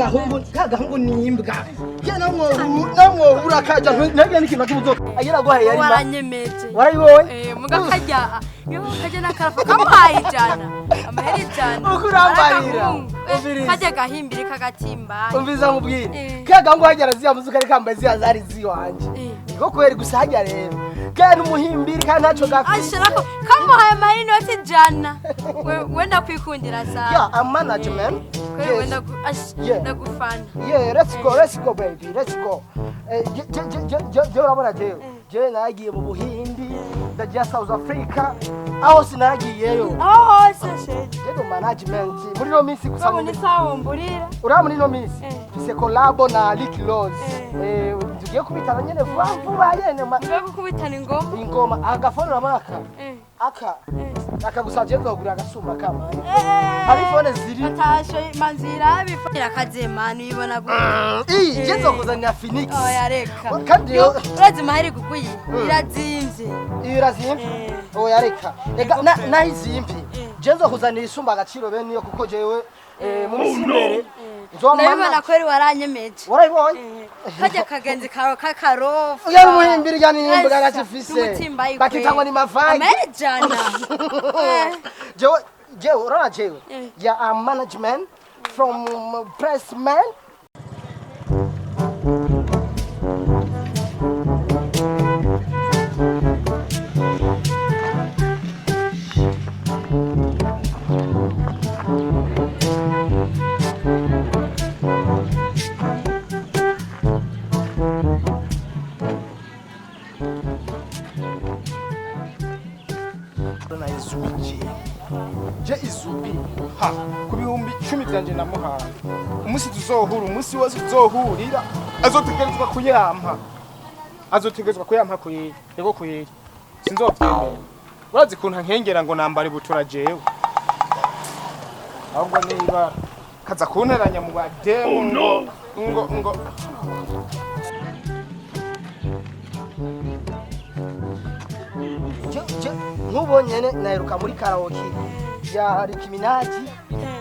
Kagahungu, kagahungu ni imbwa. Je namwohura kaja ntabwo n'ikintu kibuzo. Agira guhaye yari ma. Waranyemeje. Warayibonye? Eh, muga kajya yo kajya nakarafa kamuhaye 100, amahera 100. Uko urambarira. Aragahungu. Eh, Umviriza. Kajya gahimbire kagatimba. Umviza mubwire. Eh. Kagahungu hajya ziya muzuka ari kambaye ziya zari ziwanje. Eh. Niko kweri gusa hajya rero. Kaya n'umuhimbiri kandi ntaco gafise. Ashirako kamuhaye amahera inoti 100. We ndakwikundira sana. Yeah, I'm management. Kweri we Yes. Yeah. ndagufana. Yeah, let's go, let's go baby, let's go. Eh, je je je je je urabona jewe. Je nagiye mu Buhindi, ndagiye South Africa, aho sinagiyeyo. Aho hose sheje. Je do management muri no minsi gusa. Babona isaha wumburira. Uraba muri no minsi Eh. mfise collabo na Lick Rose. Eh. Eh, tugiye kubitana nyene vuba vuba nyene Mbe gukubitana ingoma. ingoma agafone urabona aka. Eh. Aka. Eh. Aka gusa je nzogura agasumba kamani. Eh. Hari phone ziri. Atasho manzira bifa. Irakazemana uyibona gute? Iyi je nzokuzanira Phoenix. Oya reka. Kandi yo Urazi maheri kuguye. Irazimvye. Iyo irazimvye. Eh. Oya reka. Reka naho izimvye. Eh. Je nzokuzanira isumba agaciro bene niyo kuko jewe mu minsi imbere nzomana. Ndabibona kweri waranyemeje. Warayibonye? Eh. Kajya kagenzi kawe kakarofa. Uya n'umuhimbiri ujya n'imbwa gacifise. N'umutimba ayikwe. Bakita ngo ni mavangi. Amahera 100. Eh. Jewe jewe urabona jewe. Eh. Ya I'm management from pressman. Na izubi je izubi ha ku 10,000 byanje namuhaye. Umunsi tuzohura, umunsi wose tuzohurira, azotegerezwa kuyampa, azotegerezwa kuyampa kuyeri ego kuyeri sinzovyemera. Urazi kuntu ankengera ngo nambara ibutura jewe, ahubwo niba kaza kunteranya mu bademu ngo Je nk'ubu nyene naheruka muri karaoke ya Ricky Minaj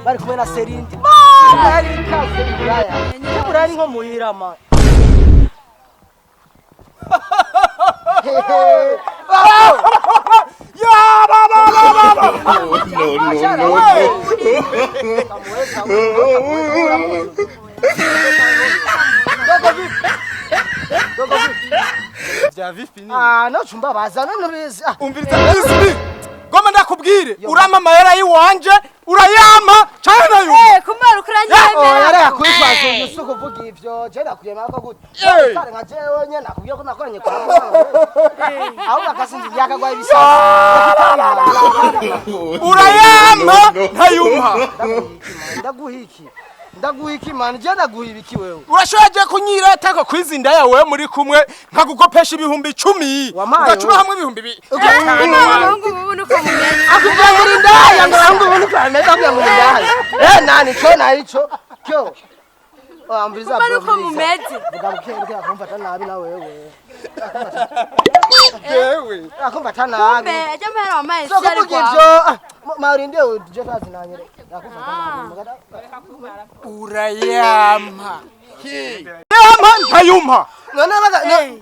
bari kumwe na Serindi. Mana yari ikaze iburaya. Iburaya ni nko muhira ma. Ya ba ba ba ba ba. No, no, no, no. Dogo vipi? Dogo vipi? Vya vipi ni? Ah, no chumba baza none bizi. Ah, Umviriza isbi goma ndakubwire, urama amahera y'iwanje urayama canke nayo. Eh, kumara Oh, ukuranyemera. yari yakwitwaza uyu si ukuvuga ivyo je nakuyemera ko gute? Eh. Sare nka jewe nyene nakubwiye ko nakoranye kwa muganga. Ahubwo akasinzi yakagwaye ibisazi. Urayama ntayumpa. Ndaguha iki? Ndaguha iki man? Je ndaguha ibiki wewe? Urashoboye kunyirata ko kwizinda yawe muri kumwe nkagukopesha 10,000 Wamaye ugacura wewe. hamwe 5,000. Abahungu bubu nuko mumeze. Akubwira muri ndaya ngo abahungu ubu niko bameze, akubwira muri ndaya. Eh nani cyo nayo ico? Cyo. Amviriza Kumara bro. uko mumeze. Vuga buke buke akumva nabi na wewe. Yewe. Akumva nabi. Kumbe ajya amahera wamaye So si ari kuvuga kwawe. ivyo Maurinde uje kazi nanyere. Akumva nabi. Urayama yama ntayumpa. None baga Eh.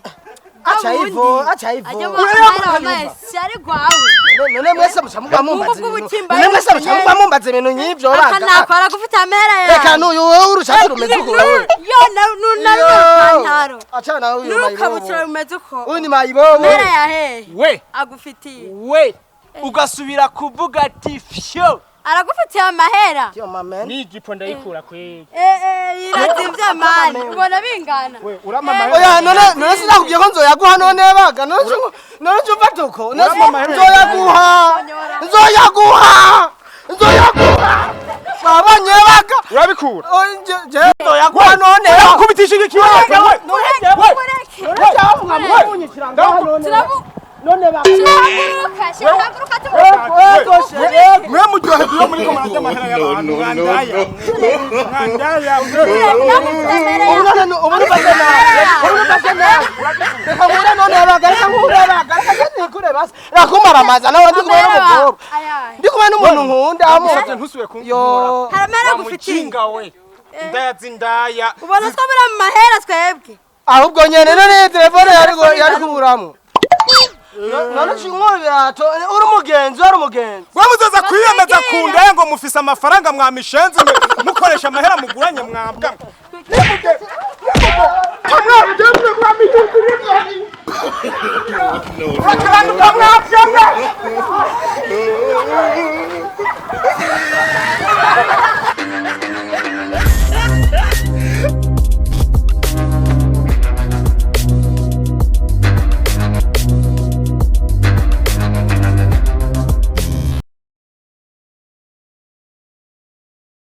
acha hivyo, acha hivyo. Ajya amahera wamaye si ari kwawe. None mwese muca mumbaza Ubwo ibintu. bw'ubutimba None mwese muca nyene. mumbaza ibintu nk'ivyo Aka baga. nakora gufite amahera yawe. Reka n'uyu wowe urushatsi rumeze uko wewe. Yo na n'urupantaro. Acha nawe uyu N'urukabutura mayibobo. rumeze uko. Uyu ni mayibobo. Amahera ya hehe We agufitiye. we ugasubira kuvuga ati fyo. Aragufitiye amahera. Yo my man. N'ijipo ndayikura kweli. Eh eh, irazimvye mani. Ubona bingana. We urama amahera. Oya none none sinakubwiye ko nzoyaguha none baga none none umfata uko none Urama amahera. nzoyaguha nzoyaguha nzoyaguha babonye baga. Urabikura. Oya, je nzoyaguha none. Urakubitisha ikibazo we. None Mureke. munyikira ngaha none. Turabu None baga. shirahaguruka, shirahaguruka tumuruka. Mwe muryoherwa iyo muriko murarya amahera y'abantu. No, no, no, Mwandaya no. mwandaya. Ubu none ubu nufashe nabi, ubu nufashe nabi. Reka nkure none baga, reka nkure baga, reka nikure basi rakumaramaza nawe ndi kumwe n'umukobwa, Ayahe. ndi kumwe n'umuntu nkunda. Musavye ntusubire Yo. kunkura. Hari amahera agufitiye. Mujinga we. Indaya z'indaya. Ubona twabura mu mahera twebwe. Ahubwo nyene none telefone yari kuburamo. None ucinkura ibirato, uri umugenzi, wari umugenzi. We muzoza kwiyemeza ku ndaya ngo mufise amafaranga, mwamishenze mwe mukoresha amahera muguranye, mwabwa mwabwa.